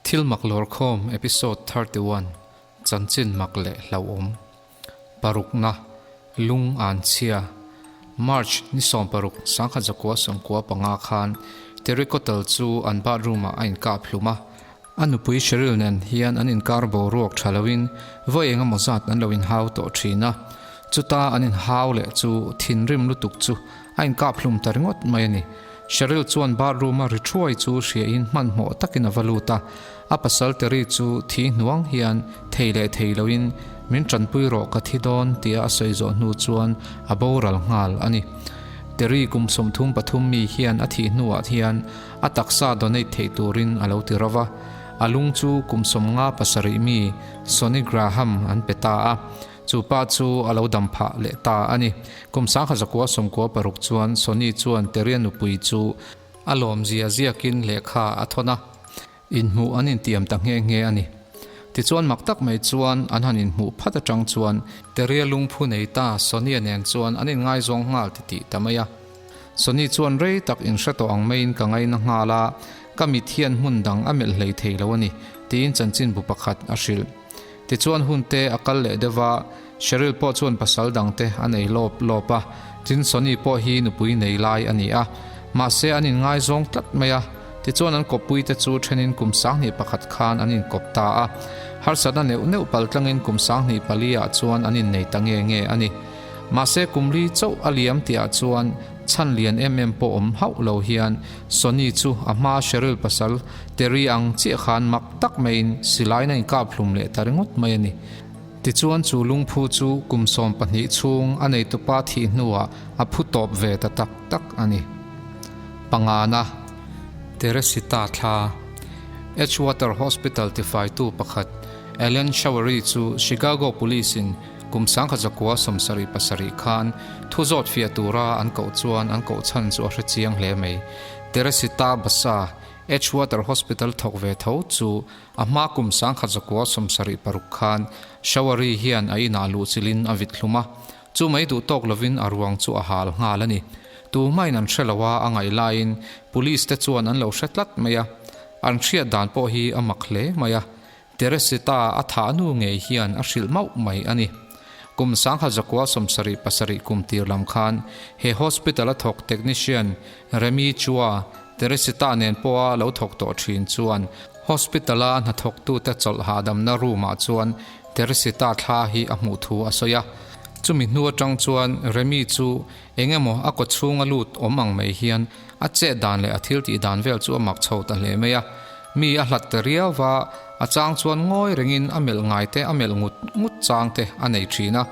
Thil mak lawrkhawm Episode 31 Chanchin mak leh hlauhawm Parukna Lung an chhia March ni 16 1995 khan Terry Cottle chu an bathroom ah a inkap hlum a. A nupui Cheryl nen hian an inkar boruak tha loin vawi eng emaw zat an lo inhau tawh thin a. Chuta an inhau leh chu thinrim lutuk chu a inkap hlum ta ringawt mai a ni. Cheryl chuan bathroom a ri thuai chu hriain hmanhmawh takin a va lut a. A pasal Terry chu thi hnuang hian thei leh thei loin min tanpui rawh ka thi dawn tia a sawi zawh hnu chuan a boral nghal a ni. Terry kum 33 mi hian a thih hnuah hian a taksa donate theih turin a lo ti ro va, a lung chu kum 57 mi Sonny Graham an pe ta a, chu pa chu a lo dam phah leh ta a ni. Kum 1996 chuan Sonny chuan Terry-a nupui chu a lawmzia ziakin lehkha a thawn a, inhmuh an intiam ta nghe nghe a ni. Tichuan mak tak mai chuan an han inhmuh phat atang chuan Terry-a lungphu nei ta Sonny-a nen chuan an inngaizawng nghal titih ta mai a. Sonny chuan rei tak inhre tawh ang maiin ka ngaina nghal a, ka mit hian hmun dang a melh hlei thei lo a ni, tiin chanchinbu pakhat a hrilh. Tichuan hun te a kal leh deuh a, Cheryl pawh chuan pasal dang te a nei lawp lawp a, tin Sonny pawh hi nupui nei lai a ni a, mahse an inngaizawng tlat mai a, tichuan an kawppui te chu thenin kum 21 khan an inkawp ta a, harsatna neuh neuh paltlangin kum 24 ah chuan an innei ta nge nge a ni. Mahse kum li chauh a liam tihah chuan chhan lian em em pawh awm hauh lo hian Sonny chu a hma Cheryl pasal Terry ang chiah khan mak tak maiin silain a inkap hlum leh ta ringawt mai a ni. Tichuan chu lungphu chu kum 12 chhung a neitupa thih hnuah a phu tawp ve ta tak tak a ni. Pangana, Teresita thla, Edgewater Hospital tifaitu pakhat Ellen Showery chu Chicago Police in Kum 1977 khan thu zawt fiah tura an koh chuan an koh chhan chu a hre chiang hle mai. Teresita Basa, Edgewater Hospital thawk ve tho chu a hma kum 1976 khan Showery hian a inah luhchilhin a vit hlum a, chu mai duh tawk lovin a ruang chu a hal nghal a ni. Tumain an hre lo a, a ngaih laiin Police te chuan an lo hre tlat mai a, an hriat dan pawh hi a mak hle mai a. Teresita a thah nu ngei hian a hrilh mauh mai a ni. Kum 1977 kum tir lam khan he hospital a thawk technician Remy Chua, Teresita nen pawha lo thawk tawh thin chuan hospital a hnathawktute chawlh hahdamna room ah chuan Teresita thla hi a hmuh thu a sawi a. Chumi hnu atang chuan Remy chu eng emaw a kaw chhunga lut awm ang mai hian A chet dan leh a thil tih dan vel chu a mak chho ta hle mai a. Mi a hlat ta riau va, a chang chuan ngawi rengin a melh ngai te a melh ngut ngut chang te a nei thin a.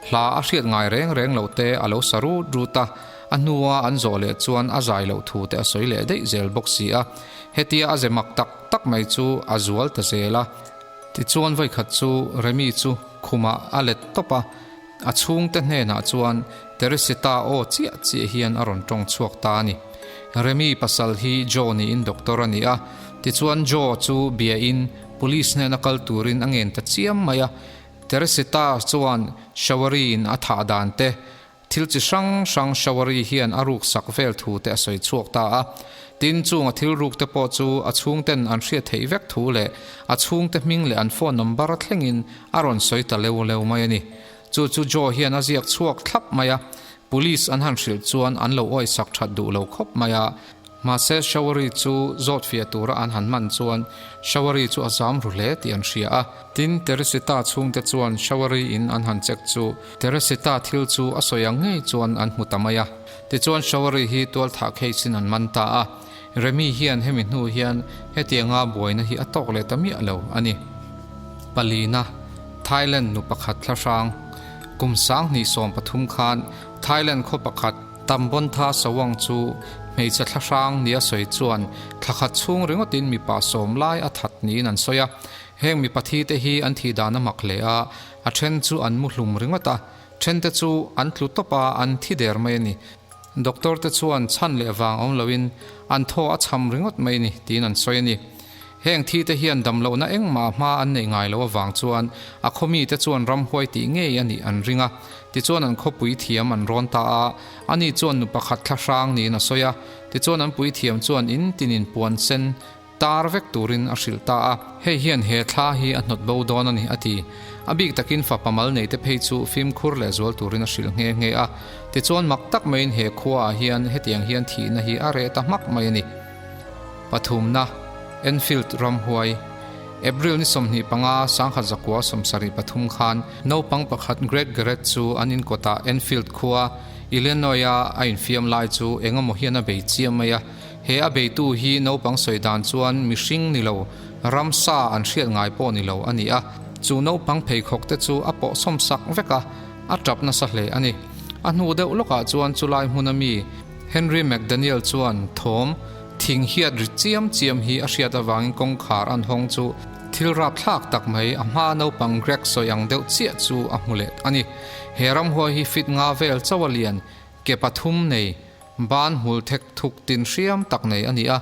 Hla a hriat ngai reng reng loh te a lo sa rut rut a, a hnua an zawh leh chuan a zai loh thu te a sawi leh daih zel bawk si a. Hetia a ze mak tak tak mai chu a zual ta zel a. Tichuan vawikhat chu Remi chu khumah a let tawp a. A chhungte hnenah chuan Teresita aw chiah chiah hian a rawn tawng chhuak ta a ni. Remi pasal hi Joe niin doctor a ni a, tichuan Joe chu biain police hnena kal turin a ngen ta chiam mai a. Teresita chuan Shawari-in a thah dan te, thil chi hrang hrang Shawari hian a ruk sak vel thu te a sawi chhuak ta a. Tin, chung a thil ruk te pawh chu a chhungten an hriat theih vek thu leh a chhungte hming leh an phone number thlengin a rawn sawi ta leu leu mai a ni. Chu chu Joe hian a ziak chhuak thlap mai a, police an han hrilh chuan an lo awisak that duh lo khawp mai a. Mahse Showery chu zawt fiah tura an han hman chuan Showery chu a zam ru hle tih an hria a. Tin, Teresita chhungte chuan Showery in an han check chu Teresita thil chu a sawi ang ngei chuan an hmu ta mai a. Tichuan Showery hi tualthah case in an man ta a. Remi hian hemi hnu hian hetianga buaina hi a tawk leh ta miah lo a ni. Palina, Thailand nu pakhat thla hrang. Kum 2013 khan Thailand khaw pakhat Tambontha Sawang chu hmeichhe thla hrang nia sawi chuan thla khat chhung ringawtin mipa sawm lai a that niin an sawi a. Heng mipa thi te hi an thih dan a mak hle a, a then chu an mu hlum ringawt a, then te chu an tlu tawp a, an thi der mai a ni. Doctor te chuan chhan leh vang awm loin an thaw a cham ringawt mai ni tiin an sawi a ni. Heng thi te hian damlohna engmah hma an neih ngai loh avang chuan a khaw mite chuan ramhuai tih ngei a nih an ring a, tichuan an khawpui thiam an rawn ta a, ani chuan nu pakhat thla hrang niin a sawi a, tichuan an puithiam chuan in tinin puan sen. Tar vek turin a hrilh ta a. Hei hian he thla hi a hnawt bo dawn a ni, a ti. A bik takin fapa mal neite phei chu fimkhur leh zual turin a hrilh nghe nghe a. Tichuan mak tak maiin he khuaah hian hetiang hian thihna hi a reh ta hmak mai a ni. Pathumna, Enfield ramhuai. April ni 25, 1973 khan naupang pakhat Greg Garrett chu an inkawtah Enfield khua, Illinois-a a infiam lai chu engemaw hian a bei chiam mai a. He a beitu hi naupang sawi dan chuan mihring ni lo, ramsa an hriat ngai pawh ni lo a ni a. Chu naupang pheikhawk te chu a pawh sawm sak vek a, a tap nasa hle a ni. A hnu deuh lawkah chuan chulai hmuna mi Henry McDaniel chuan thawm thing hiat ri chiam chiam hi a hriat avangin kawngkhar an hawng chu thil rapthlak tak mai a hma naupang Greg sawi ang deuh chiah chu a hmu leh a ni. He ramhuai hi fit nga vel chauh a lian, ke pathum nei, Ban hmul thek thuk tin hriam tak nei a ni a,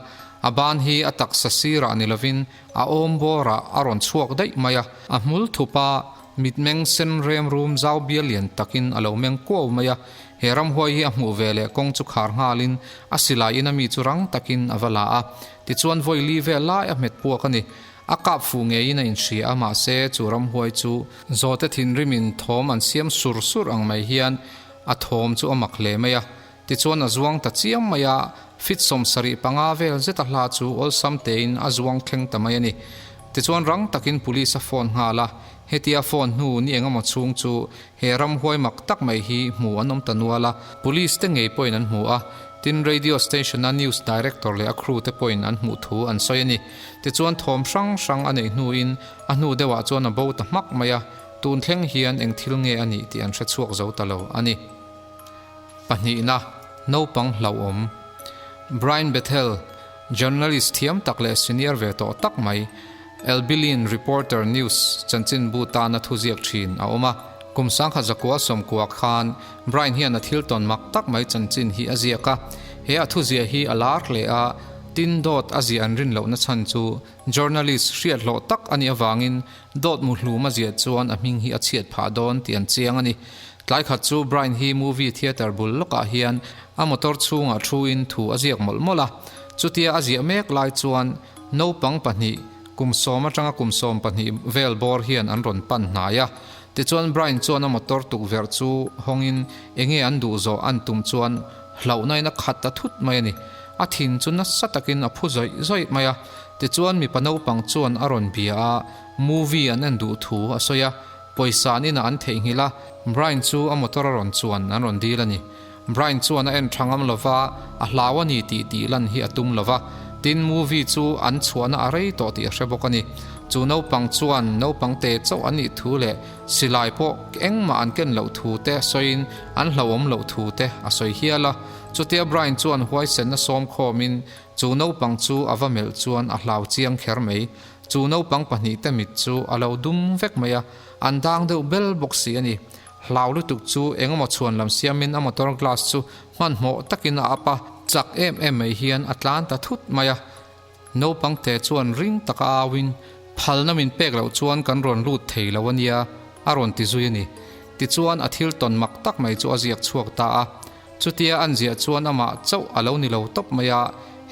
a ban hi a taksa sirah ni lovin a awm bawrah a rawn chhuak daih mai a, a hmul thupa mitmeng sen rem rum zau bial lian takin a lo meng kuau mai a, he ramhuai hi a hmuh ve leh kawng chu khar nghalin a silai in a mi chu rang takin a va la a, tichuan vawi li vel lai a hmet puak a ni. A kap fuh ngeiin a inhria a, mahse chu ramhuai chu zawte thinrimin thawm an siam sur sur ang mai hian a thawm chu a mak hle mai a. Tichuan a zuang ta chiam mai a, fit 75 vel zeta hla chu awlsam tein a zuang thleng ta mai a ni. Tichuan rang takin police a phone nghal a, hetia phone hnu ni engemaw chhung chu he ramhuai mak tak mai hi hmu an awm ta nual a, police te ngei pawhin an hmu a, tin radio station a news director leh a crew te pawhin an hmuh thu an sawi a ni. Tichuan thawm hrang hrang a neih hnuin a hnu deuhah chuan a bo ta hmak mai a, tun thleng hian eng thil nge a nih tih an hre chhuak zo ta lo a ni. Pahnihna, naupang hlauhawm. Brian Bethel, journalist thiam tak leh senior ve tawh tak mai, Albilene Reporter News chanchinbu tana thuziak thin a awm a. Kum 1990 khan Brian hian a thil tawn mak tak mai chanchin hi a ziak a. He a thuziah hi a lar hle a, tin dawt a ziah an rin lohna chhan chu journalist hriat hlawh tak a nih avangin dawt muhlum a ziah chuan a hming hi a chhiat phah dawn tih an chiang a ni. Tlai khat chu Brian hi movie theatre bul lawkah hian a motor chhungah thuin thu a ziak mawlh mawlh a. Chutia a ziah mek lai chuan naupang pahnih, kum sawm atanga kum 12 vel bawr hian an rawn pan hnai a. Tichuan Brian chuan a motor tukverh chu hawngin enge an duh zawh an tum chuan hlauhnain a khat ta thut mai a ni. A thin chu nasa takin a phu zawih zawih mai a. Tichuan mipa naupang chuan a rawn bia a, movie an en duh thu a sawi a. Pawisa an inah an theihnghilh a, Brian chu a motor a rawn chuan an rawn dil a ni. Brian chuan a en tha ngam lova, a hlau a ni tih tih lan hi a tum lova, tin movie chu an chhuahna a rei tawh tih a hre bawk a ni. Chu naupang chuan naupang te chauh an nih thu leh silai pawh engmah an ken loh thu te sawiin an hlauhawm loh thu te a sawi hial a. Chutia Brian chuan huaisenna sawm khawmin chu naupang chu a va melh chuan a hlau chiang kher mai. Chu naupang pahnihte mit chu a lo dum vek mai a, an dang deuh bel bawk si a ni. Hlau lutuk chu engemaw chhuan lam siamin a motor glass chu hmanhmawh takin a up a, chak em em mai hian a tlan ta thut mai a. Naupangte chuan ring taka auin, Phalna min pek loh chuan kan rawn lut thei lo a nia, a rawn ti zui a ni. Tichuan a thil tawn mak tak mai chu a ziak chhuak ta a. Chutia an ziah chuan amah chauh a lo ni lo tawp mai a,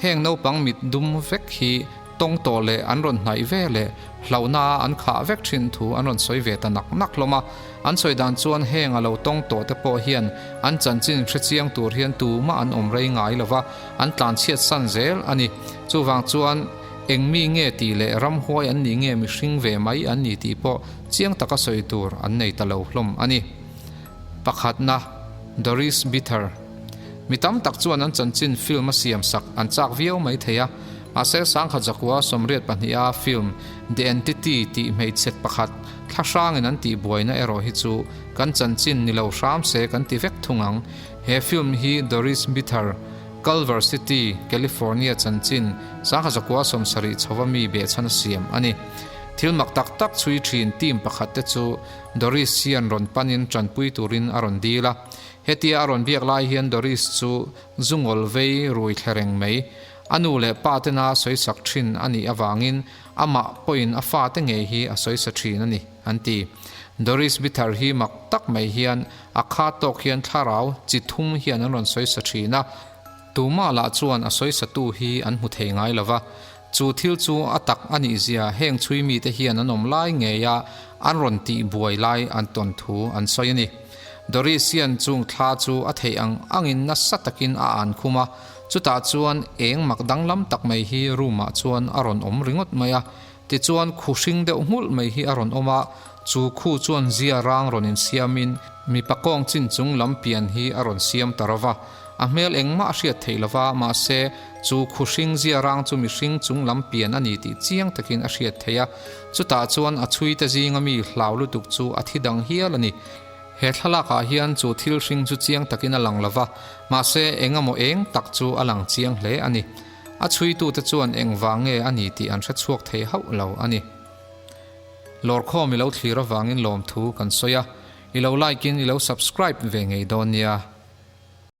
heng naupang mit dum vek hi tawng tawh leh an rawn hnaih ve leh hlauhna an khah vek thin thu an rawn sawi ve ta nak nak hlawm a. An sawi dan chuan heng a lo tawng tawh te pawh hian an chanchin hre chiang tur hian tumah an awm rei ngai lo va, an tlanchhiat san zel a ni. Chuvang chuan eng mi nge tih leh ramhuai an nih nge mihring ve mai an ni tih pawh chiang taka sawi tur an nei ta lo hlawm a ni. Pakhatna, Doris Bither. Mi tam tak chuan an chanchin film a siam sak an chak viau mai thei a, mahse 1982 a film The Entity tih hmeichhe pakhat thla hrangin an tih buaina erawh hi chu kan chanchin ni lo hram se kan ti vek thung ang. He film hi Doris Bither, Culver City, California chanchin 1970 chhova mi behchhan a siam a ni. Thil mak tak tak chhui thin team pakhat te chu Doris hian rawn panin tanpui turin a rawn dil a. Hetia a rawn biak lai hian Doris chu zu ngawl vei rui thle reng mai. A nu leh pa tena sawisak thin a nih avangin amah pawhin a fate ngei hi a sawisa thin a ni, an ti. Doris Bither hi mak tak mai hian a kha tawk hian thlarau chi thum hian an rawn sawisa thin a. Tumah lah chuan a sawisatu hi an hmu thei ngai lo va. Chu thil chu a tak a nih zia heng chhui mite hian an awm lai ngei a, an rawn tih buai lai an tawn thu an sawi a ni. Doris hian chung thla chu a theih ang angin nasa takin a an khum a, chutah chuan eng mak danglam tak mai hi room ah chuan a rawn awm ringawt mai a. Tichuan khu hring deuh nghulh mai hi a rawn awm a, chu khu chuan zia rang rawn insiamin mipa kawng chin chung lam pian hi a rawn siam ta ro va. A hmel engmah a hriat theih lova, mahse, chu khu hring zia rang chu mihring chung lam pian a ni tih chiang takin a hriat theih a. Chutah chuan a chhuite zinga mi hlau lutuk chu a thi dang hial a ni. He thlalakah hian chu thil hring chu chiang takin a lang lova, mahse, engemaw eng tak chu a lang chiang hle a ni. A chhuitute chuan engvang nge a ni tih an hre chhuak thei hauh lo a ni. Lawrkhawm i lo thlir avangin lawmthu kan sawi a, i lo like in i lo subscribe ve ngei dawn nia.